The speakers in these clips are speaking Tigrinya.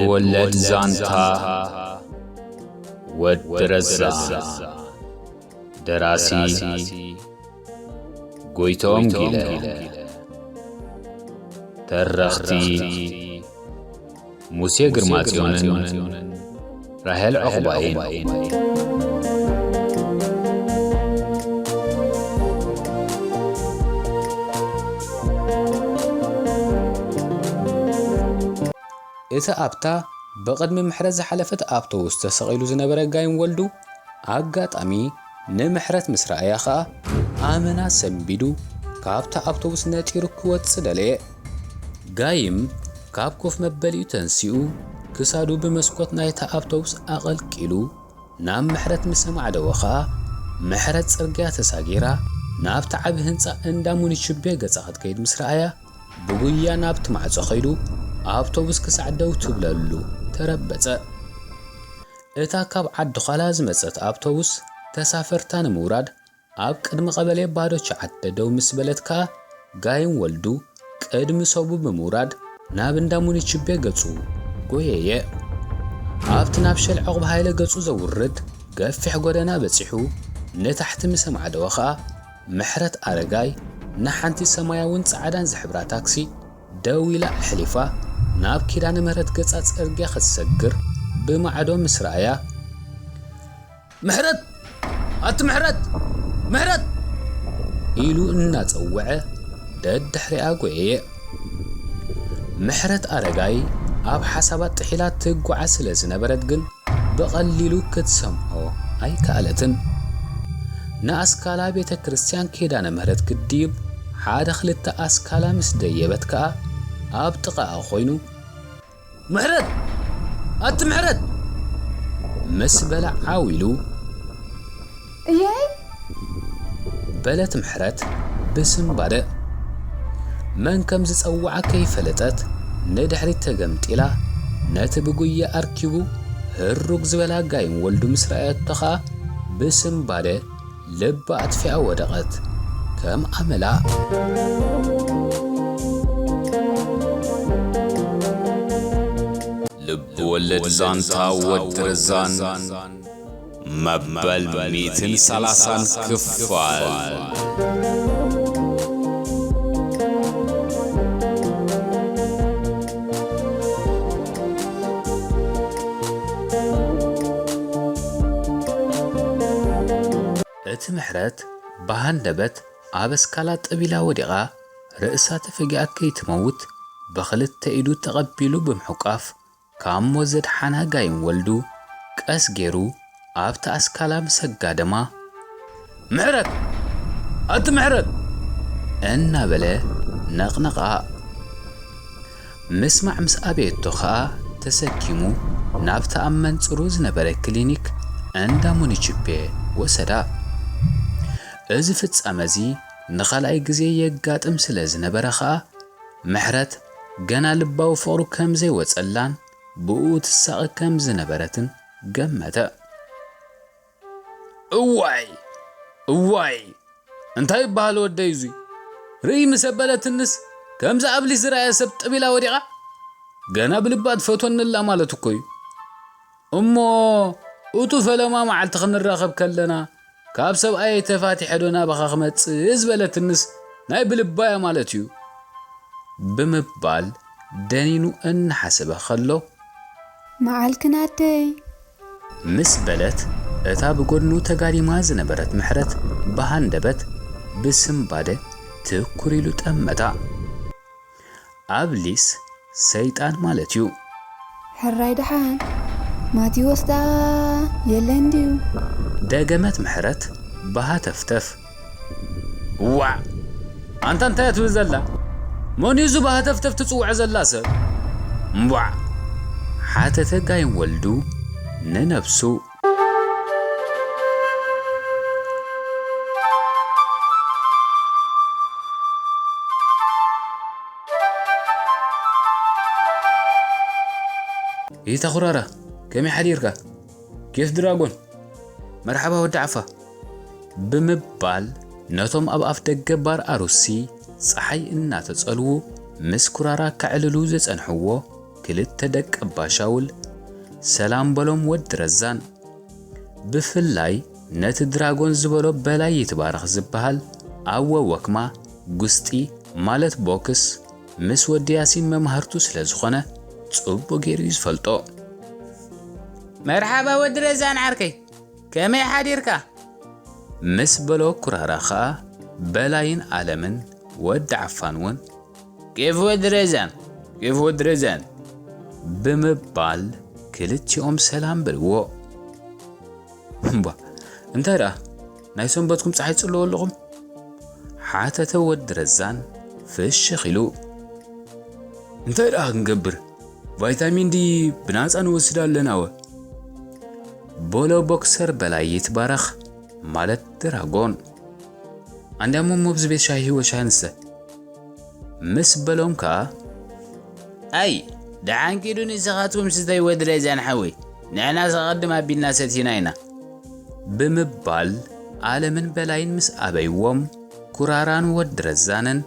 ወለድ ዛንታ ወዲ ረዛ። ደራሲ ጎይቶም ጊለ። ተረኽቲ ሙሴ ግርማጽዮንን ራሄል ዑቕባይን። እቲ ኣብታ ብቕድሚ ምሕረት ዝሓለፈት ኣውቶቡስ ተሰቒሉ ዝነበረ ጋይም ወልዱ፣ ኣጋጣሚ ንምሕረት ምስ ረኣያ ኸኣ፣ ኣመና ሰንቢዱ ካብታ ኣውቶቡስ ነጢሩ ክወጽእ ደለየ። ጋይም ካብ ኮፍ መበሊኡ ተንሲኡ፣ ክሳዱ ብመስኮት ናይታ ኣውቶቡስ ኣቐልቂሉ፣ ናብ ምሕረት ምስ ኣማዕደወ ኸኣ፣ ምሕረት ጽርግያ ተሳጊራ፣ ናብቲ ዓቢ ህንጻ እንዳ ሙኒችቤ ገጻ ክትከይድ ምስ ረኣያ፣ ብጉያ ናብቲ ማዕጾ ከይዱ፣ ኣውቶቡስ ክሳዕ ደው ትብለሉ ተረበጸ። እታ ካብ ዓዲ ዃላ ዝመጸት ኣውቶቡስ ተሳፈርታ ንምውራድ ኣብ ቅድሚ ቀበሌ ባዶ ቸዓተ ደው ምስ በለት ከኣ፣ ጋይም ወልዱ ቅድሚ ሰቡ ብምውራድ ናብ እንዳ ሙኒችቤ ገጹ ጎየየ። ኣብቲ ናብ ሸል ዑቕብ ሃይለ ገጹ ዘውርድ ገፊሕ ጎደና በጺሑ ንታሕቲ ምስ ኣማዕደወ ከኣ፣ ምሕረት ኣረጋይ ንሓንቲ ሰማያውን ጻዕዳን ዝሕብራ ታክሲ ደው ኢላ ኣሕሊፋ፣ ናብ ኪዳነ ምህረት ገጻ ጽርግያ ክትሰግር ብማዕዶ ምስ ረኣያ፣ "ምሕረት! ኣቲ ምሕረት! ምሕረት!" ኢሉ እናጸውዐ ደድሕሪኣ ጎየየ። ምሕረት ኣረጋይ ኣብ ሓሳባት ጥሒላ ትጓዓዝ ስለ ዝነበረት ግን፣ ብቐሊሉ ክትሰምዖ ኣይከኣለትን። ንኣስካላ ቤተ ክርስቲያን ኪዳነ ምህረት ክትድይብ ሓደ ክልተ ኣስካላ ምስ ደየበት ከኣ፣ ኣብ ጥቓኣ ኮይኑ፣ "ምሕረት! ኣቲ ምሕረት!" ምስ በለ ዓው ኢሉ፣ "እየይ!" በለት ምሕረት ብስንባደ። መን ከም ዝጸውዓ ከይፈለጠት ንድሕሪት ተገምጢላ፣ ነቲ ብጉያ ኣርኪቡ ህሩግ ዝበላ ጋይም ወልዱ ምስ ረኣየቶ ኸኣ ብስንባደ ልባ ኣጥፊኣ ወደቐት ከም ኣመላ። ልብ ወለድ ዛንታ ወዲ ረዛን መበል ሚእትን ሰላሳን ክፋል። እቲ ምሕረት ብሃንደበት ኣብ ኣስካላ ጠቢላ ወዲቓ፣ ርእሳ ተፈጊኣ ከይትመውት ብኽልተ ኢዱ ተቐቢሉ ብምሕቋፍ፣ ካብ ሞት ዘድሓና ጋይም ወልዱ ቀስ ገይሩ ኣብቲ ኣስካላ ምስ ኣጋደማ፣ "ምሕረት! ኣቲ ምሕረት!" እናበለ ነቕነቓ። ምስማዕ ምስ ኣበየቶ ኸኣ ተሰኪሙ ናብቲ ኣብ መንጽሩ ዝነበረ ክሊኒክ እንዳ ሙኒችፔ ወሰዳ። እዚ ፍጻመ እዚ ንኻልኣይ ግዜ የጋጥም ስለ ዝነበረ ኸኣ፣ ምሕረት ገና ልባዊ ፍቕሩ ከም ዘይወጸላን ብእኡ ትሳቐ ከም ዝነበረትን ገመተ። "እዋይ! እዋይ! እንታይ ይበሃል ወደይ እዙይ? ርእይ ምስ ኣበለትንስ፣ ከምዚ ኣብሊስ ዝረኣየ ሰብ ጠቢላ ወዲቓ? ገና ብልባ ትፈትወኒ ኣላ ማለት እኮ እዩ። እሞ እቱ ፈለማ መዓልቲ ክንራኸብ ከለና፣ ካብ ሰብኣየይ ተፋቲሐ ዶ ናባኻ ክመጽእ ዝበለትንስ ናይ ብልባ እያ ማለት እዩ?" ብምባል ደኒኑ እናሓሰበ ከሎ፣ "መዓልክን ኣደይ?" ምስ በለት፣ እታ ብጎድኑ ተጋዲማ ዝነበረት ምሕረት ብሃንደበት ብስንባደ ትኩር ኢሉ ጠመታ። ኣብሊስ ሰይጣን ማለት እዩ። "ሕራይ ደሓን፣ ማቴዎስ ደኣ የለን ድዩ?" ደገመት ምሕረት ብሃተፍተፍ። "ዋዕ! ኣንታ እንታይ እያ ትብል ዘላ? መን እዩ እዚ ብሃተፍተፍ ትጽውዖ ዘላ ሰብ? እምቧዕ!" ሓተተ ጋይም ወልዱ ንነብሱ። "ይታ ኩራራ፣ ከመይ ሓዲርካ? ኬፍ ድራጎን፣ መርሓባ ወዲ ዓፋ?" ብምባል ነቶም ኣብ ኣፍ ደገ ባር ኣሩሲ ጸሓይ እናተጸልዉ ምስ ኩራራ ከዕልሉ ዝጸንሕዎ ክልተ ደቂ ኣባ ሻውል ሰላም በሎም ወዲ ረዛን። ብፍላይ ነቲ ድራጎን ዝበሎ በላይ ይትባረኽ ዝበሃል ኣብ ወወክማ ጉስጢ ማለት ቦክስ ምስ ወዲ ያሲን መማህርቱ ስለ ዝኾነ ጽቡቕ ገይሩ እዩ ዝፈልጦ። መርሓባ ወዲ ረዛን ዓርከይ፣ ከመይ ሓዲርካ? ምስ በሎ ኩራራ ኸኣ በላይን ኣለምን ወዲ ዓፋን እውን ኬፍ ወዲ ረዛን፣ ኬፍ ወዲ ረዛን ብምባል ክልቲኦም ሰላም በልዎ። እምባ፣ እንታይ ደኣ ናይ ሰንበትኩም ጸሓይ ትጽልዎ ኣለኹም? ሓተተ ወዲ ረዛን ፍሽኽ ኢሉ። እንታይ ደኣ ክንገብር? ቫይታሚን ዲ ብናጻ ንወስድ ኣለና ወ። በሎ ቦክሰር በላይ ይትባረኽ ማለት ድራጎን። ኣንድያሞ እሞ ኣብዚ ቤት ሻሂ ወሻሂ ንስተ። ምስ በሎም ከኣ፣ ኣይ፣ ደሓን ኪዱ ንስኻትኩም ስተይ ወዲ ረዛን ሓወይ፣ ንሕና ሰቐድም ኣቢልና ሰቲና ኢና። ብምባል ኣለምን በላይን ምስ ኣበይዎም፣ ኩራራን ወዲ ረዛንን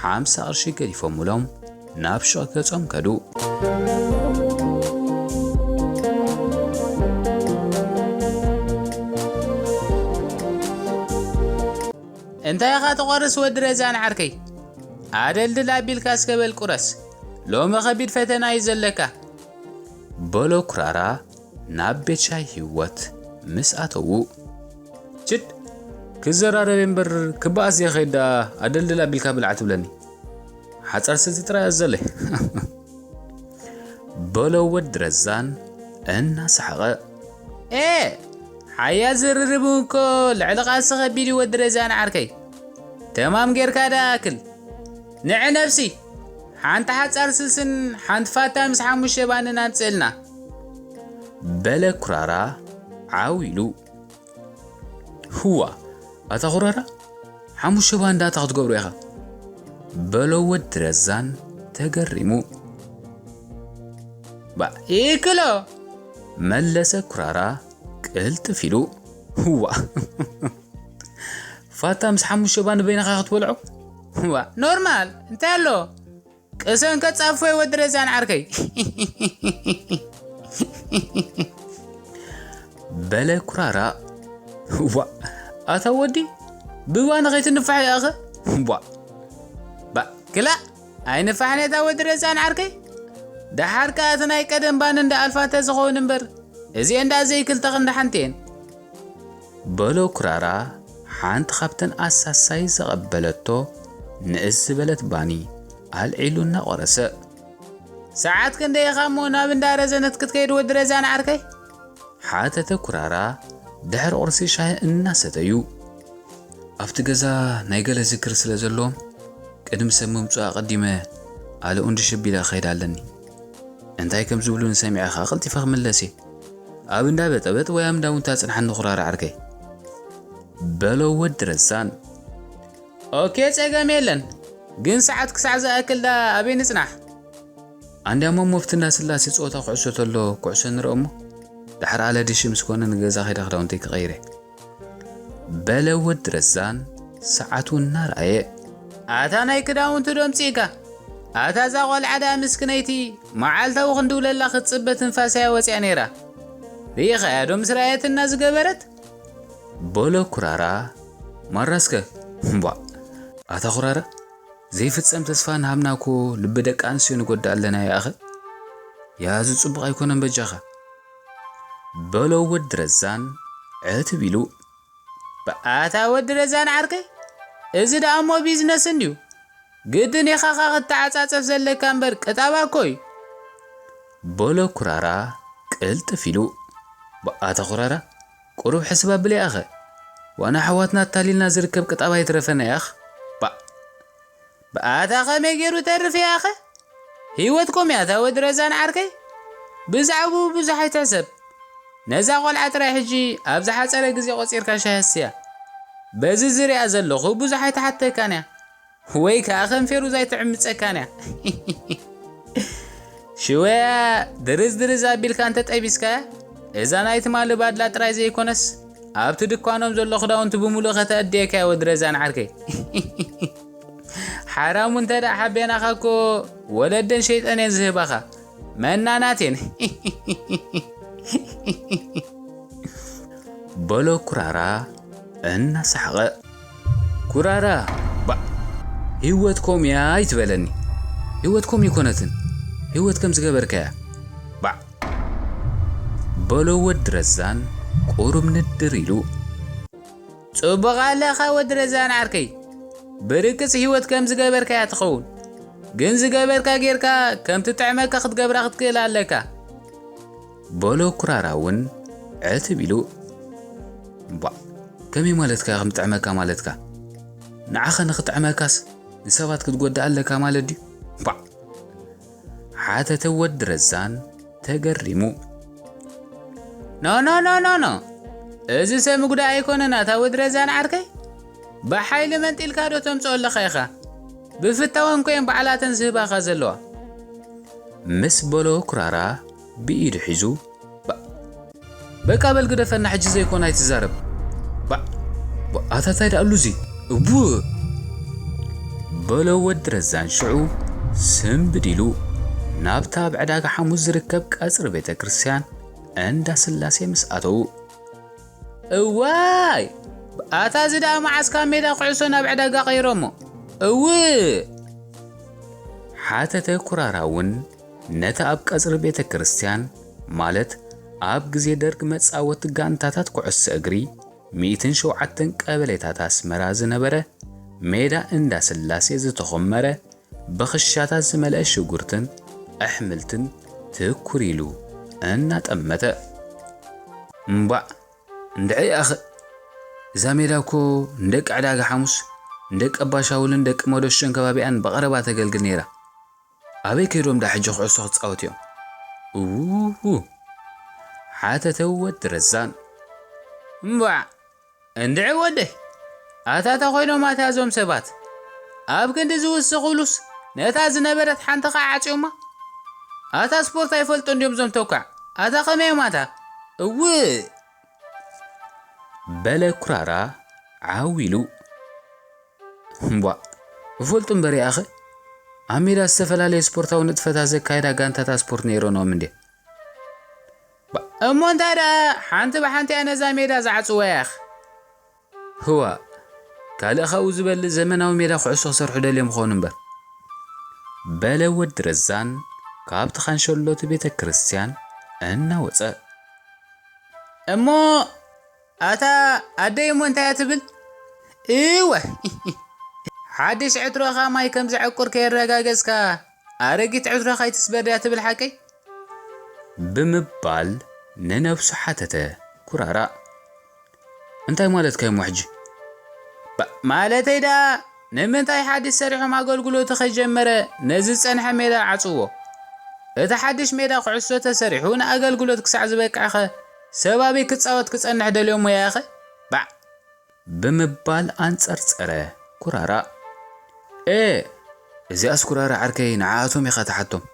ሓምሳ ቅርሺ ገዲፎምሎም ናብ ሹቕ ገጾም ከዱ። እንታይ ኢኻ ትቖርስ ወዲ ረዛን ዓርከይ? ኣደልድል ኣቢልካ እስከ በል ቁረስ። ሎሚ ከቢድ ፈተና እዩ ዘለካ። በሎ ኩራራ ናብ ቤት ሻሂ ህይወት ምስ ኣተዉ። ችድ፣ ክዘራረብ እምበር ክበኣስ ዘይኸይድ ደኣ ኣደልድል ኣቢልካ ብላዕ ትብለኒ። ሓጻር ስልቲ ጥራይ ኣዘለይ። በሎ ወዲ ረዛን እናሰሓቐ። ኤ፣ ሓያ ዝርርብ እኮ ልዕሊ ቃልሲ ከቢድ እዩ ወዲ ረዛን ዓርከይ። ተማም ጌርካ ደኣ ኣክል። ንዕ ነብሲ፣ ሓንቲ ሓጻር ስልስን ሓንቲ ፋታ ምስ ሓሙሽተ ባንን ኣምጽእልና። በለ ኩራራ ዓው ኢሉ። ህዋ፣ ኣታ ኩራራ፣ ሓሙሽተ ባንዳ እንታይ ክትገብሮ ኢኻ? በሎ ወዲ ረዛን ተገሪሙ። ባ፣ ይክሎ! መለሰ ኩራራ ቅልጥፍ ኢሉ። ህዋ! ፋታ ምስ ሓሙሽተ ባንድ በይንኻ ክትበልዖ? ህዋ! ኖርማል! እንታይ ኣሎ? ቅሰን ከጻፍወይ ወዲ ረዛን ዓርከይ። በለ ኩራራ። ዋ፣ ኣታ ወዲ፣ ብባኒ ከይትንፋሕ ኢኻ። ዋ። ባ፣ ክላእ፣ ኣይንፋሕን እታ ወዲ ረዛን ዓርከይ። ደሓር ከኣ እቲ ናይ ቀደም ባኒ እንዳ ኣልፋ ተዝኸውን እምበር፣ እዚኤን ደኣ ዘይክልተ ክንዲ ሓንቲ እየን። በሎ ኩራራ ሓንቲ ካብተን ኣሳሳይ ዘቐበለቶ ንእስ ዝበለት ባኒ ኣልዒሉ እናቖረሰ። ሰዓት ክንደይ ኢኻ እሞ ናብ እንዳ ረዘነት ክትከይድ ወዲ ረዛን ዓርከይ? ሓተተ ኩራራ ድሕሪ ቁርሲ ሻሂ እናሰተዩ። ኣብቲ ገዛ ናይ ገለ ዝክሪ ስለ ዘለዎም ቅድሚ ሰብ ምምጽኡ ኣቐዲመ ኣለ ኡንዲ ሽቢለ ክኸይድ ኣለኒ። እንታይ ከም ዝብሉኒ ሰሚዐ ኸኣ ቀልጢፈ ክምለስ እየ። ኣብ እንዳ በጠበጥ ወይ ኣብ እንዳ ቡን ኣጽንሓኒ ኩራራ ዓርከይ። በሎ ወዲ ረዛን። ኦኬ፣ ጸገም የለን። ግን ሰዓት ክሳዕ ዝኣክል ደኣ ኣበይ ንጽናሕ? ኣንድያሞ ኣብቲ እንዳ ስላሴ ጸወታ ኩዕሶ ተሎ ኩዕሶ ንርኦ እሞ፣ ድሕሪ ኣለድሺ ምስ ኮነ ንገዛ ከይደ ክዳውንተይ ክቐይር እየ። በለ ወዲ ረዛን ሰዓቱ እናረኣየ። ኣታ ናይ ክዳውንቱ ዶ ኣምጺእካ? ኣታ እዛ ቖልዓ ደኣ ምስክነይቲ መዓልታዊ ክንድውለላ ክትጽበ ትንፋሳ እያ ወጺኣ ነይራ። ርኢኻያ ዶ ምስ ረኣየትና ዝገበረት? በሎ ኩራራ። ማራስከ? እምቧእ። ኣታ ኩራራ፣ ዘይፍጸም ተስፋ ንሃብና እኮ ልቢ ደቂ ኣንስትዮ ንጎድእ ኣለና ይኣኸ። ያዙ ጽቡቕ ኣይኮነን በጃኻ። በሎ ወዲ ረዛን ዕትብ ኢሉ። በኣታ ወዲ ረዛን ዓርከይ፣ እዚ ደኣ እሞ ቢዝነስ እንድዩ። ግድን ኢኻ ኸኣ ክትተዓጻጸፍ ዘለካ እምበር ቅጣባ እኮ እዩ። በሎ ኩራራ ቅልጥፍ ኢሉ። በኣታ ኩራራ፣ ቁሩብ ሕስብ ኣብለይ ኣኸ። ዋና ኣሕዋትና ኣታሊልና ዝርከብ ቅጣባ ኣይትረፈና ያኽ። ባእ። ብኣታ ኸመይ ገይሩ ተርፍ ያኸ? ህይወት ኮም እያ እታ ወዲ ረዛን ዓርከይ። ብዛዕባኡ ብዙሕ ኣይትሕሰብ። ነዛ ቖልዓ ጥራይ ሕጂ ኣብ ዝሓጸረ ግዜ ቖጺርካ ሻሂ ኣስትያ። በዚ ዝሪኣ ዘለኹ ብዙሕ ኣይትሓተካን እያ። ወይ ከኣ ከንፌሩ ዘይትዕምጸካን እያ። ሽወያ ድርዝ ድርዝ ኣቢልካ እንተ ጠቢስካያ፣ እዛ ናይ ትማሊ ባድላ ጥራይ ዘይኮነስ፣ ኣብቲ ድኳኖም ዘሎ ክዳውንቲ ብምሉእ ከተእድየካ እያ ወዲ ረዛን ዓርከይ። ሓራሙ እንተ ደኣ ሓቤናኻ እኮ ወለደን ሸይጠን እየን ዝህባኻ። መናናቴን በሎ ኩራራ እናሳሓቐ። ኩራራ፣ ባዕ፣ ህይወት ኮም እያ ኣይትበለኒ። ህይወት ኮም ይኮነትን፣ ህይወት ከም ዝገበርካያ። ባዕ፣ በሎ ወዲ ረዛን ቁሩብ ንድር ኢሉ። ጽቡቕ ኣለኻ ወዲ ረዛን ዓርከይ። ብርግጽ ህይወት ከም ዝገበርካያ ትኸውን። ግን ዝገበርካ ጌርካ ከም ትጥዕመካ ክትገብራ ክትክእል ኣለካ። በሎ ኩራራ እውን ዕትብ ኢሉ። እምቧ፣ ከመይ ማለትካ ከም ትጥዕመካ ማለትካ? ንዓኻ ንኽጥዕመካስ ንሰባት ክትጎድእ ኣለካ ማለት ድዩ? እምቧ፣ ሓተተ ወዲ ረዛን ተገሪሙ። ኖ፣ ኖ፣ ኖ፣ ኖ፣ ኖ። እዚ ሰብ ምጉዳእ ኣይኮነን ኣታ ወዲ ረዛን ዓርከይ። ብሓይሊ መንጢልካ ዶ ተምጽኦ ኣለኻ ኢኻ? ብፍታወን ኮየን ባዕላተን ዝህባኻ ዘለዋ። ምስ በሎ ኩራራ ብኢዱ ሒዙ፣ "ባ-፣ በቃ በል ግደፈና፣ ሕጂ ዘይኮነ ኣይትዛረብ። ባ-፣ ባ-፣ ኣታ ታይ ደኣሉ እዚ? እቡ!" በሎ ወዲ ረዛን ሽዑ ስምብድ ኢሉ ናብታ ኣብ ዕዳጋ ሓሙስ ዝርከብ ቀጽሪ ቤተ ክርስቲያን እንዳ ስላሴ ምስ ኣተዉ። "እዋይ! ኣታ እዚ ደኣ መዓስ ካብ ሜዳ ኩዕሶ ናብ ዕዳጋ ቀይሮሞ? እው!" ሓተተ ኩራራ እውን ነቲ ኣብ ቀጽሪ ቤተ ክርስቲያን፣ ማለት ኣብ ግዜ ደርግ መጻወቲ ጋንታታት ኩዕሶ እግሪ ሚእትን ሸውዓተን ቀበሌታት ኣስመራ ዝነበረ ሜዳ እንዳ ስላሴ ዝተኾመረ ብኽሻታት ዝመልአ ሽጉርትን ኣሕምልትን ትኩር ኢሉ እናጠመተ። "እምባዕ፣ እንድዒ ኣኸ፣ እዛ ሜዳ እኮ ንደቂ ዕዳጋ ሓሙስ፣ ንደቂ ኣባሻውልን ደቂ መዶሽን ከባቢኣን ብቐረባ ተገልግል ነይራ። ኣበይ ከይዶም ዳ ሕጂ ኩዕሶ ክጻወቱ እዮም?" እውው፣ ሓተተ ወዲ ረዛን። "እምባዕ፣ እንድዒ ወደይ፣ ኣታ ታይ ኮይኖም ኣታ እዞም ሰባት? ኣብ ክንዲ ዝውስኹሉስ ነታ ዝነበረት ሓንቲ ኸዓ ዓጽዮማ? ኣታ ስፖርት ኣይፈልጡ እንድዮም እዞም ተኳዕ። ኣታ ከመይ እዮም ኣታ? እውእ!" በለ ኩራራ ዓው ኢሉ። "እምቧ፣ እፈልጡ እምበር ይኣኸ፣ ኣብ ሜዳ ዝተፈላለየ ስፖርታዊ ንጥፈታት ዘካየዳ ጋንታታት ስፖርት ነይረንኦም እንድየ። ባ-፣ እሞ እንታይ ደኣ ሓንቲ ብሓንቲኣ ነዛ ሜዳ ዝዓጽወያ ኢኻ?" "ህዋ፣ ካልእ ካብኡ ዝበልጽ ዘመናዊ ሜዳ ኩዕሶ ክሰርሑ ደልዮም ይኾኑ እምበር?" በለ ወዲ ረዛን ካብቲ ካንሸሎቲ ቤተ ክርስቲያን እናወጸ። "እሞ ኣታ ኣደይ እሞ እንታይ እያ ትብል? እወ፣ ሓድሽ ዕትሮኻ ማይ ከም ዘዕቁር ከየረጋገጽካ ኣረጊት ዕትሮኻ ኣይትስበር ድያ ትብል ሓቀይ?" ብምባል ንነብሱ ሓተተ ኩራራ። "እንታይ ማለትካ እሞ ሕጂ?" ባ-፣ ማለተይ ደኣ ንምንታይ ሓድሽ ሰሪሖም ኣገልግሎቱ ከይጀመረ ነዚ ዝጸንሐ ሜዳ ዓጽዎ? እቲ ሓድሽ ሜዳ ኩዕሶ ተሰሪሑ ንኣገልግሎት ክሳዕ ዝበቅዕኸ ሰብ ኣበይ ክጻወት ክጸንሕ ደልዮሞ ያኸ? ባዕ! ብምባል ኣንጸርጸረ ኩራራ። "ኤ፣ እዚኣስ ኩራራ ዓርከይ ንዓኣቶም ኢኻ ትሓቶም።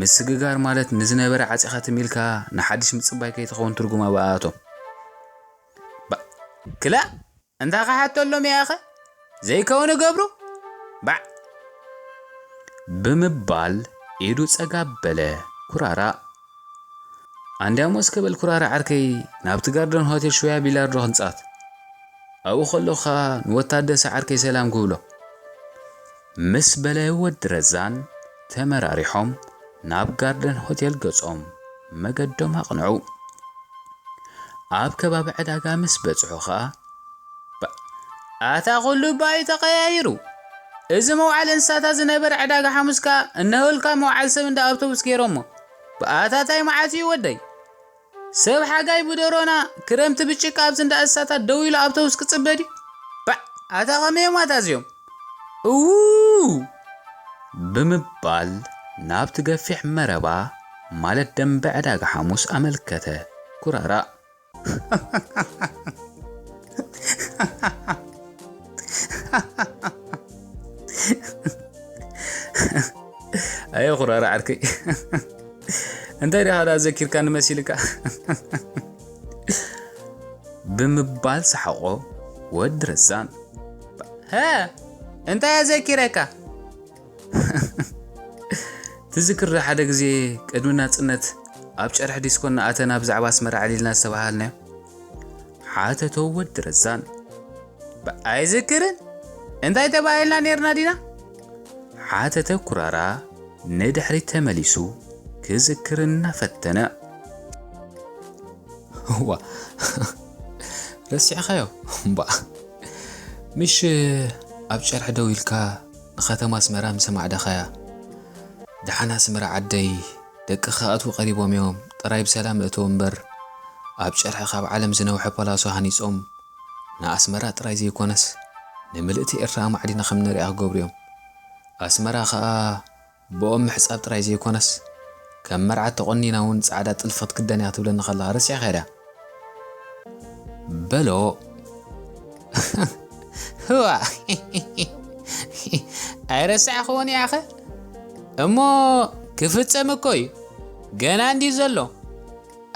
ምስግጋር ማለት ንዝነበረ ዓጺኻ ትም ኢልካ ንሓድሽ ምጽባይ ከይትኸውን ትርጉማ ብኣኣቶም። ባ-፣ ክላእ፣ እንታይ ክሓተሎም እየ ኣኸ? ዘይከውን እገብሩ? ባዕ!" ብምባል ኢዱ ጸጋብ በለ ኩራራ። "ኣንድያሞ እስከ በል ኩራራ ዓርከይ፣ ናብቲ ጋርደን ሆቴል ሽውያ ቢላርዶ ክንጻወት። ኣብኡ ከለኹ ኸኣ ንወታደሰ ዓርከይ ሰላም ክብሎ።" ምስ በለ ወዲ ረዛን ተመራሪሖም ናብ ጋርደን ሆቴል ገጾም መገዶም ኣቕንዑ። ኣብ ከባቢ ዕዳጋ ምስ በጽሑ ኸኣ፣ ባ-፣ ኣታ ኹሉ እባ እዩ ተቐያይሩ። እዚ መውዓል እንስሳታት ዝነበረ ዕዳጋ ሓሙስ ከኣ እነሆልካ መውዓል ሰብ እንዳ ኣውቶቡስ ገይሮሞ። ብኣታ ታይ መዓት እዩ ወደይ? ሰብ ሓጋይ ብደሮና፣ ክረምቲ ብጭቃ ኣብዚ እንዳ እንስሳታት ደው ኢሉ ኣውቶቡስ ክጽበ ድዩ? ባዕ! ኣታ ኸመይ እዮም ኣታ እዚኦም? እዉ! ብምባል ናብቲ ገፊሕ መረባ፣ ማለት ደንበ ዕዳጋ ሓሙስ ኣመልከተ ኩራራ። ኣየ ኩራራ ዓርከይ፣ እንታይ ዲኻ ደኣ ዘኪርካኒ መሲልካ? ብምባል ሰሓቖ ወዲ ረዛን። ሀ፣ እንታይ ኣዘኪረካ? ትዝክር ሓደ ግዜ ቅድሚ ናጽነት ኣብ ጨርሒ ዲስኮ እናኣተና ብዛዕባ ኣስመራ ኣዕሊልና ዝተባሃልናዮ? ሓተቶ ወዲ ረዛን። ብ-፣ ኣይዝክርን? እንታይ ተባሂልና ኔርና ዲና? ሓተተ ኩራራ ንድሕሪት ተመሊሱ ክዝክር እናፈተነ። እዋ፣ ረሲዕኻዮ እምባ። ምሽ ኣብ ጨርሒ ደው ኢልካ ንኸተማ ኣስመራ ምስ ኣማዕደኻያ፣ ደሓን ኣስመራ ዓደይ፣ ደቂ ክኣትዉ ቀሪቦም እዮም፣ ጥራይ ብሰላም እእተው እምበር፣ ኣብ ጨርሒ ካብ ዓለም ዝነውሐ ፓላሶ ሃኒጾም ንኣስመራ ጥራይ ዘይኮነስ ንምልእቲ ኤርትራ ኣማዕዲና ከም ንሪኣ ክገብሩ እዮም። ኣስመራ ኸኣ ብኦም ምሕጻብ ጥራይ ዘይኮነስ፣ ከም መርዓት ተቖኒና እውን ጻዕዳ ጥልፊ ክትክደን እያ ክትብለኒ ከለኻ ረሲዕካያ ድያ? በሎ። ህዋ! ኣይረሳዕኽዎን እየ ኣኸ። እሞ ክፍጸም እኮ እዩ። ገና እንድዩ ዘሎ።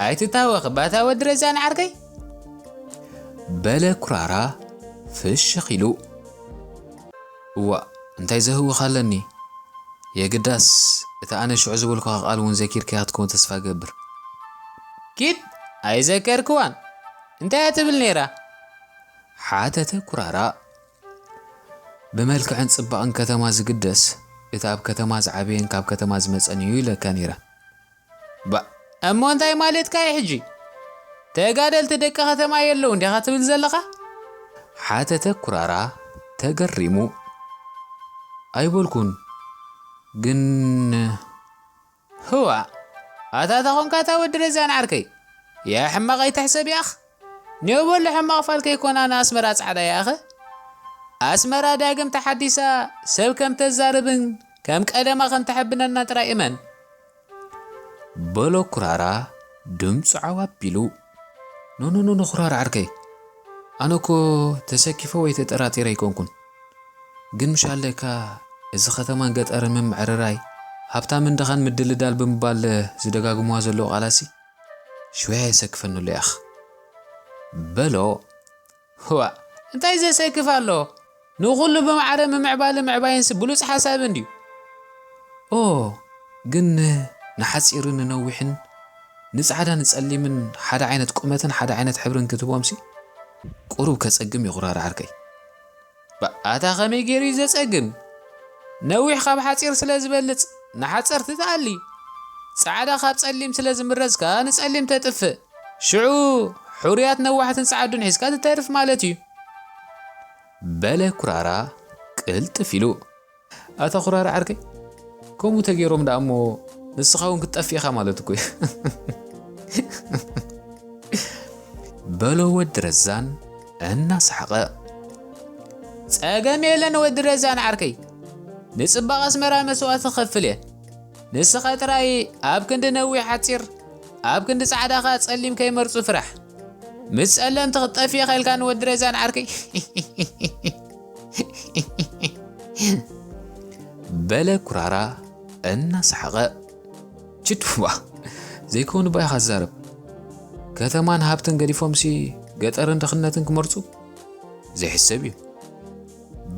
ኣይትታወኽ ባታ ወዲ ረዛን ዓርከይ። በለ ኩራራ ፍሽኽ ኢሉ። እዋእ፣ እንታይ ዘህውኽ ኣለኒ? የግዳስ፣ እቲ ኣነ ሽዑ ዝበልኩኻ ቃል እውን ዘኪርካያ ክትከውን ተስፋ እገብር። ኪድ፣ ኣይዘከርክዋን። እንታይ እያ ትብል ነይራ? ሓተተ ኩራራ። ብመልክዕን ጽባቕን ከተማ ዝግደስ፣ እቲ ኣብ ከተማ ዝዓበየን ካብ ከተማ ዝመጸን እዩ ኢለካ ነይረ። ባ፣ እሞ እንታይ ማለትካ እዩ ሕጂ? ተጋደልቲ ደቂ ከተማ የለውን ዲኻ ትብል ዘለኻ? ሓተተ ኩራራ ተገሪሙ። ኣይበልኩን፣ ግን ህዋ፣ ኣታ ተኾንካ እታ ወዲ ረዛን ዓርከይ፣ ያ ሕማቕ ኣይትሕሰብ ያኽ። ኔው በሎ ሕማቕ ፋል ከይኮና ንኣስመራ ጻዕዳ ያኸ። ኣስመራ ዳግም ተሓዲሳ ሰብ ከም ተዛርብን ከም ቀደማ ከም ተሐብነና ጥራይ እመን። በሎ ኩራራ ድምፁ ዓው ኣቢሉ። ኖ፣ ኖ፣ ኖ፣ ኖ፣ ኩራራ ዓርከይ። ኣነ እኮ ተሰኪፈ ወይ ተጠራጢረ ኣይኮንኩን። ግን ምሽ ኣለካ፣ እዚ ከተማን ገጠርን ምምዕርራይ፣ ሃብታምን ድኻን ምድልዳል ብምባል ዝደጋግሙዋ ዘለዉ ቃላሲ፣ ሽወያ የሰክፈኒ ኣሎ ያኽ። በሎ። ህዋ፣ እንታይ ዘሰክፍ ኣሎ? ንኹሉ ብማዕረ ምምዕባልን ምዕባይንሲ ብሉጽ ሓሳብ እንድዩ። ኦ፣ ግን ንሓጺርን ንነዊሕን፣ ንጻዕዳ ንጸሊምን ሓደ ዓይነት ቁመትን ሓደ ዓይነት ሕብርን ክትህቦምሲ፣ ቁሩብ ከጸግም እዩ፣ ኩራራ ዓርከይ። ባ-፣ ኣታ ኸመይ ገይሩ እዩ ዘጸግም? ነዊሕ ካብ ሓጺር ስለ ዝበልጽ፣ ንሓጸርቲ ትኣሊ። ጻዕዳ ካብ ጸሊም ስለ ዝምረጽ ከኣ ንጸሊም ተጥፍእ። ሽዑ፣ ሕሩያት ነዋሕትን ጸዓዱን ሒዝካ ትተርፍ ማለት እዩ። በለ ኩራራ ቅልጥፍ ኢሉ። ኣታ ኩራራ ዓርከይ፣ ከምኡ ተገይሮም ደኣ እሞ ንስኻ እውን ክትጠፍእ ኢኻ ማለት እኮ እዩ። በሎ ወዲ ረዛን እናሰሓቐ። ጸገም የለን ወዲ ረዛን ዓርከይ፣ ንጽባቐ ኣስመራ መስዋእቲ ክኸፍል እየ። ንስኻ ጥራይ ኣብ ክንዲ ነዊሕ ሓጺር፣ ኣብ ክንዲ ጻዕዳ ኸኣ ጸሊም ከይመርጹ ፍራሕ። ምስ ጸለምቲ ክትጠፍእ ኢኻ ኢልካኒ ወዲ ረዛን ዓርከይ። በለ ኩራራ እናሰሓቐ። ችድዋ፣ ዘይከውን እባ ኢኻ ትዛረብ። ከተማን ሃብትን ገዲፎምሲ ገጠርን ድኽነትን ክመርጹ? ዘይሕሰብ እዩ።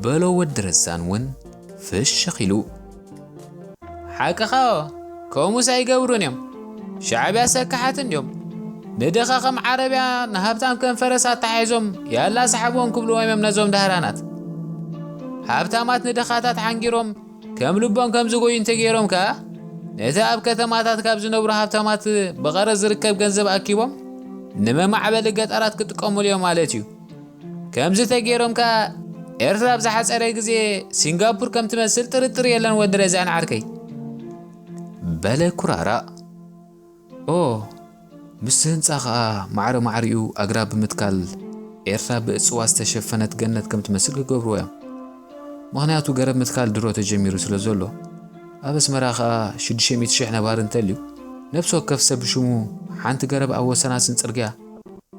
በሎ ወዲ ረዛን እውን ፍሽኽ ኢሉ። ሓቅኻ፣ ከምኡስ ኣይገብሩን እዮም። ሻዕብያ ሰካሓት እንድዮም። ንድኻ ከም ዓረብያ ንሃብታም ከም ፈረስ ኣተሓሒዞም ያላ ሰሓብዎም ክብልዎም እዮም ነዞም ዳህራናት። ሃብታማት ንድኻታት ሓንጊሮም ከም ልቦም ከም ዝጎዩ እንተገይሮም ከኣ፣ ነቲ ኣብ ከተማታት ካብ ዝነብሩ ሃብታማት ብቐረጽ ዝርከብ ገንዘብ ኣኪቦም ንመማዕበሊ ገጠራት ክጥቀሙሉ እዮም ማለት እዩ። ከምዚ ተገይሮም ከኣ ኤርትራ ኣብ ዝሓጸረ ግዜ ሲንጋፑር ከም ትመስል ጥርጥር የለን ወዲ ረዛን ዓርከይ። በለ ኩራራ። ኦ፣ ምስቲ ህንጻ ኸኣ ማዕረ ማዕሪኡ ኣግራብ ብምትካል ኤርትራ ብእጽዋት ዝተሸፈነት ገነት ከም ትመስል ክገብርዎ እዮም። ምኽንያቱ ገረብ ምትካል ድሮ ተጀሚሩ ስለ ዘሎ፣ ኣብ ኣስመራ ኸኣ ሽዱሽተ ሚእቲ ሽሕ ነባሪ እንተልዩ፣ ነፍሲ ወከፍ ሰብ ብሽሙ ሓንቲ ገረብ ኣብ ወሰናስን ጽርግያ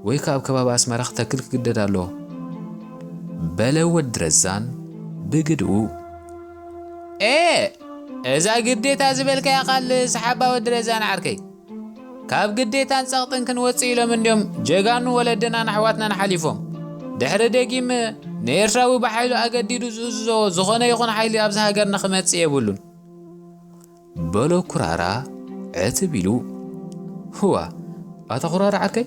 ወይ ከኣ ኣብ ከባቢ ኣስመራ ክተክል ክግደድ ኣለዎ። በለ ወዲ ረዛን ብግድኡ። ኤ፣ እዛ ግዴታ ዝበልካያ ቃል ሰሓባ ወዲ ረዛን ዓርከይ። ካብ ግዴታን ጸቕጥን ክንወጽእ ኢሎም እንድዮም ጀጋኑ ወለድናን ኣሕዋትናን ሓሊፎም። ድሕሪ ደጊም ንኤርትራዊ ብሓይሉ ኣገዲዱ ዝእዝዞ ዝኾነ ይኹን ሓይሊ ኣብዚ ሃገርና ክመጽእ የብሉን። በሎ ኩራራ ዕትብ ኢሉ። ህዋ፣ ኣታ ኩራራ ዓርከይ፣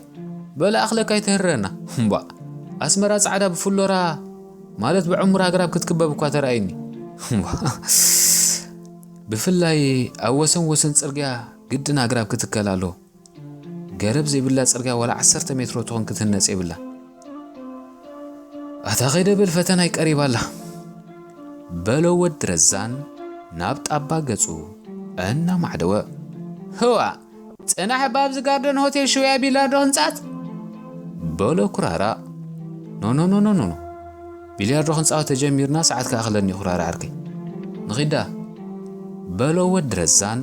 በለ ኣኽለካ ኣይተህርረና። እምቧ፣ ኣስመራ ጻዕዳ ብፍሎራ ማለት ብዕሙር ኣግራብ ክትክበብ እኳ ተራእዩኒ። እምቧ፣ ብፍላይ ኣብ ወሰን ወሰን ጽርግያ ግድን ኣግራብ ክትከል ኣሎ። ገረብ ዘይብላ ጽርግያ ዋላ ዓሰርተ ሜትሮ ትኹን ክትህነጽ የብላ። ኣታ ኸይደ በል ፈተናይ ቀሪባ ኣላ። በሎ ወዲ ረዛን ናብ ጣባ ገጹ እናማዕደወ። ህዋ፣ ጽናሕ እባ ኣብዚ ጋርደን ሆቴል ሽውያ ቢላርዶ ክንጻት። በሎ ኩራራ። ኖ፣ ኖ፣ ኖ፣ ኖ፣ ኖ፣ ኖ። ቢልያርዶ ክንጻወት ተጀሚርና ሰዓት ክኣኽለኒ ኩራራ ዓርከይ። ንኺዳ። በሎ ወዲ ረዛን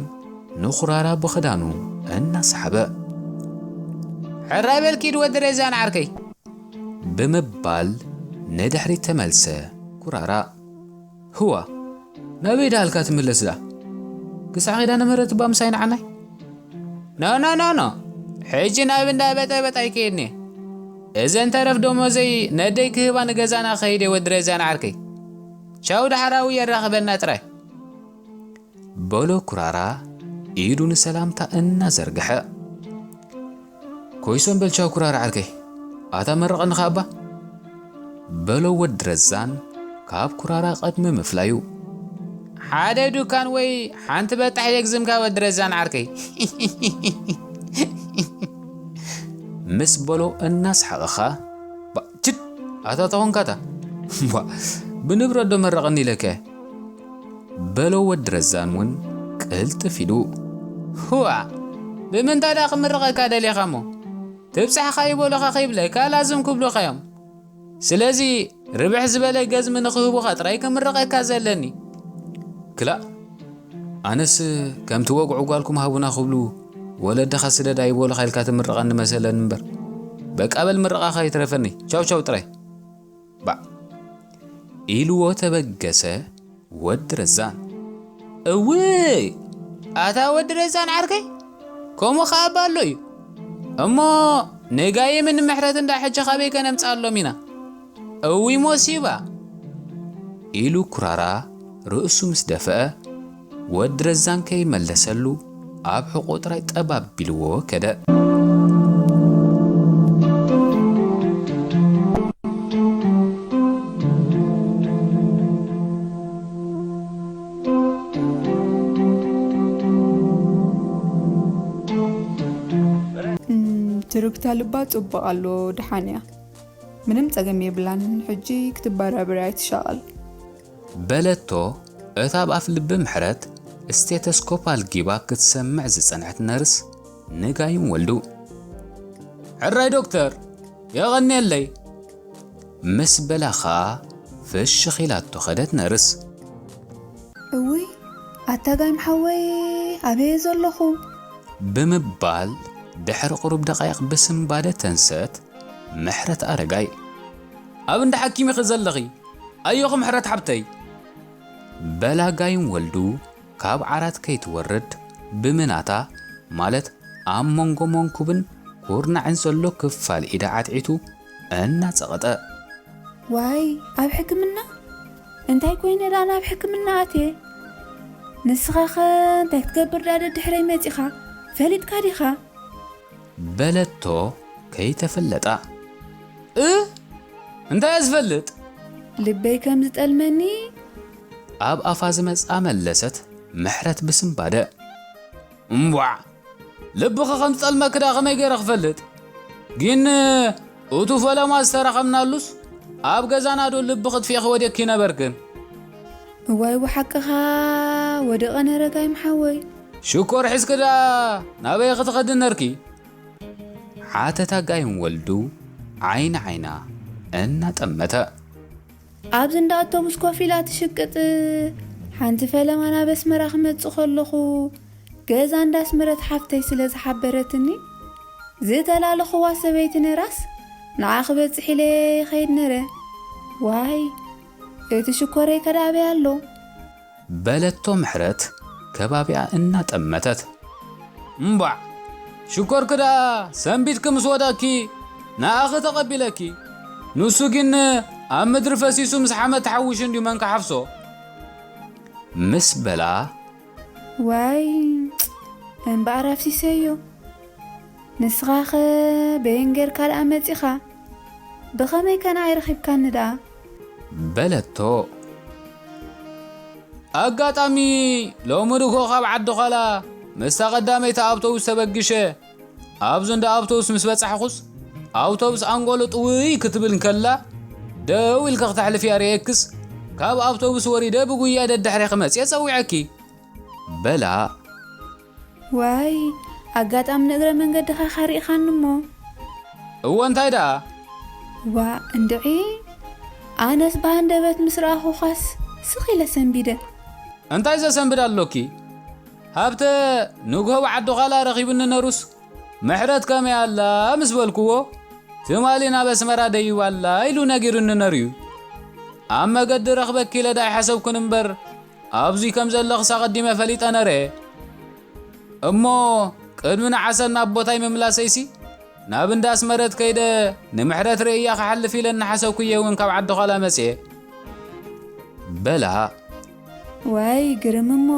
ንኹራራ ብኽዳኑ እናሰሓበ። ሕራይ በል ኪድ ወዲ ረዛን ዓርከይ። ብምባል ንድሕሪት ተመልሰ ኩራራ። ህዋ፣ ናበይ ደኣልካ ትምለስ ደኣ? ክሳዕ ኺዳነ ምህረት እባ ምሳይ ንዓናይ። ኖ፣ ኖ፣ ኖ፣ ኖ። ሕጂ ናብ እንዳ በጠበጥ ኣይከይድን እየ። እዘን ተረፍ ደሞዘይ ነደይ ክህባ ንገዛና ኸይደ ወዲ ረዛን ዓርከይ። ቻው ደሓራዊ የራኽበና ጥራይ። በሎ ኩራራ ኢዱ ንሰላምታ እናዘርግሐ። ኮይሶም በል ቻው ኩራራ ዓርከይ። ኣታ መርቐኒ ኸኣ እባ። በሎ ወዲ ረዛን ካብ ኩራራ ቐድሚ ምፍላዩ። ሓደ ዱካን ወይ ሓንቲ በጣሕ የግዝምካ ወዲ ረዛን ዓርከይ። ምስ በሎ እናስሓቐኻ። ባ፣ ችድ፣ ኣታ ተኾንካታ። ባ፣ ብንብረት ዶ መረቐኒ ኢለካ እየ። በሎ ወዲ ረዛን እውን ቅልጥፍ ኢሉ። ህዋ፣ ብምንታይ ደኣ ክምርቐካ ደሊኻ እሞ? ትብጻሕኻ ይበሉኻ ከይብለካ ላዝም ክብሉኻ እዮም። ስለዚ ርብሕ ዝበለ ገዝሚ ንኽህቡኻ ጥራይ ክምርቐካ ዘለኒ። ክላእ፣ ኣነስ ከምቲ ወግዑ ጓልኩም ሃቡና ክብሉ ወለድኻ ስደድ ኣይበሉኻ ኢልካ ትምርቐኒ መሰለኒ እምበር። በቃ በል ምርቓኻ ይትረፈኒ። ቻው ቻው ጥራይ። ባዕ። ኢልዎ ተበገሰ ወዲ ረዛን። እውይ! ኣታ ወዲ ረዛን ዓርከይ፣ ከምኡ ኸኣ እባ ኣሎ እዩ። እሞ ንጋይምን ምሕረት እንዳ ሕጂ ኻበይ ከነምጽኣሎም ኢና? እውይ ሞሲባ! ኢሉ ኩራራ ርእሱ ምስ ደፍአ፣ ወዲ ረዛን ከይመለሰሉ ኣብ ሕቖኡ ጥራይ ጠብ ኣቢልዎ ከደ። እም፣ ትርግታ ልባ ጽቡቕ ኣሎ፣ ደሓን እያ። ምንም ጸገም የብላን፣ ሕጂ ክትበራበር ኣይትሻቐል። በለቶ እታ ኣብ ኣፍ ልቢ ምሕረት ስቴተስኮፕ ኣልጊባ ክትሰምዕ ዝጸንሐት ነርስ ንጋይም ወልዱ። ሕራይ ዶክተር፣ የቐንየለይ። ምስ በላ ኸኣ ፍሽኽ ኢላቶ ኸደት ነርስ። እውይ፣ ኣታ ጋይም ሓወይ፣ ኣበየ ዘለኹ? ብምባል ድሕሪ ቁሩብ ደቓይቕ ብስንባደ ተንሰት ምሕረት ኣረጋይ። ኣብ እንዳ ሓኪም ኢኺ ዘለኺ፣ ኣዮኺ ምሕረት ሓብተይ። በላ ጋይም ወልዱ ካብ ዓራት ከይትወርድ ብምናታ፣ ማለት ኣብ መንጎ መንኩብን ኩርናዕን ዘሎ ክፋል ኢዳ ዓትዒቱ እናጸቐጠ። ዋይ፣ ኣብ ሕክምና? እንታይ ኮይነ ደኣ ናብ ሕክምና ኣትየ? ንስኻኸ እንታይ ክትገብር ደኣ ደድሕረይ መጺኻ? ፈሊጥካ ዲኻ? በለቶ ከይተፈለጣ። እ? እንታይ እየ ዝፈልጥ? ልበይ ከም ዝጠልመኒ። ኣብ ኣፋ ዝመጽኣ መለሰት ምሕረት ብስንባደ። እምቧዕ! ልብኺ ከም ዝጠልመኪ ደኣ ከመይ ገይረ ክፈልጥ? ግን እቱ ፈለማ ዝተራኸብናሉስ ኣብ ገዛና ዶ ልቢ ክትፍኤኺ ወዲቕኪ ነበርክን? እዋይ ብሓቅኻ ወደቐ ነረ ጋይም ሓወይ። ሽኮር ሒዝኪ ደኣ ናበይ ክትኸዲ ነርኪ? ሓተታ ጋይም ወልዱ ዓይኒ ዓይና እናጠመተ። ኣብዚ እንዳ ኣውቶቡስ ኮፍ ኢላ ትሽቅጥ ሓንቲ ፈለማ ናብ ኣስመራ ክመጽእ ከለኹ ገዛ እንዳ ኣስመረት ሓፍተይ ስለ ዝሓበረትኒ ዝተላለኽዋ ሰበይቲ ነራስ ንዓ ክበጽሕ ኢለ ይኸይድ ነረ። ዋይ እቲ ሽኮረይ ከዳበይ ኣሎ። በለቶ ምሕረት ከባቢኣ እናጠመተት። እምቧዕ! ሽኮርኪ ደኣ ሰንቢትኪ ምስ ወደቕኪ ንኣኺ ተቐቢለኪ። ንሱ ግን ኣብ ምድሪ ፈሲሱ ምስ ሓመድ ተሓዊሱ እንድዩ መን ክሓፍሶ? ምስ በላ። ዋይ እምበኣር ኣፍሲሰዮ። ንስኻኸ በየን ጌርካ ደኣ መጺኻ? ብኸመይ ከ ንዓይ ረኺብካኒ ደኣ? በለቶ። ኣጋጣሚ ሎሚ ንግሆ ካብ ዓዲ ዃላ ምስታ ቀዳመይቲ ኣውቶቡስ ተበጊሸ። ኣብዚ እንዳ ኣውቶቡስ ምስ በጻሕኹስ፣ ኣውቶቡስ ኣንጎሎ ጥውይ ክትብል እንከላ፣ ደው ኢልካ ክተሕልፍያ ርእየክስ፣ ካብ ኣውቶቡስ ወሪደ ብጉያ ደድሕሬኺ መጽየ ጸዊዐኪ። በላ። ዋይ ኣጋጣሚ ንእግረ መንገድኻ ካሪእኻኒ እሞ። እወ እንታይ ደኣ? ዋ እንድዒ፣ ኣነስ ብሃንደበት ምስ ረኣኹኻስ ስቕ ኢለ ሰንቢደ። እንታይ ዘሰንብድ ኣሎኪ? ሃብተ ንግሆ ብዓዲ ዃላ ረኺቡኒ ነሩስ፣ ምሕረት ከመይ ኣላ ምስ በልክዎ፣ ትማሊ ናብ ኣስመራ ደይባ ኣላ ኢሉ ነጊሩኒ ነርዩ። ኣብ መገዲ ረኽበኪ ኢለ ዳይሓሰብኩን እምበር፣ ኣብዚ ከም ዘለኽስ ኣቐዲመ ፈሊጠ ነረ። እሞ ቅድሚ ንዓሰን ናብ ቦታይ ምምላሰይሲ፣ ናብ እንዳ ኣስመረት ከይደ ንምሕረት ርእያ ክሓልፍ ኢለ እናሓሰብኩ እየ እውን ካብ ዓዲ ዃላ መጽየ። በላ። ዋይ ግርም እሞ፣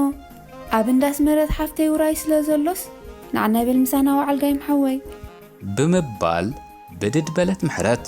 ኣብ እንዳ ኣስመረት ሓፍተይ ውራይ ስለ ዘሎስ፣ ንዓና በል ምሳና ወዓል ጋይም ሓወይ። ብምባል ብድድ በለት ምሕረት።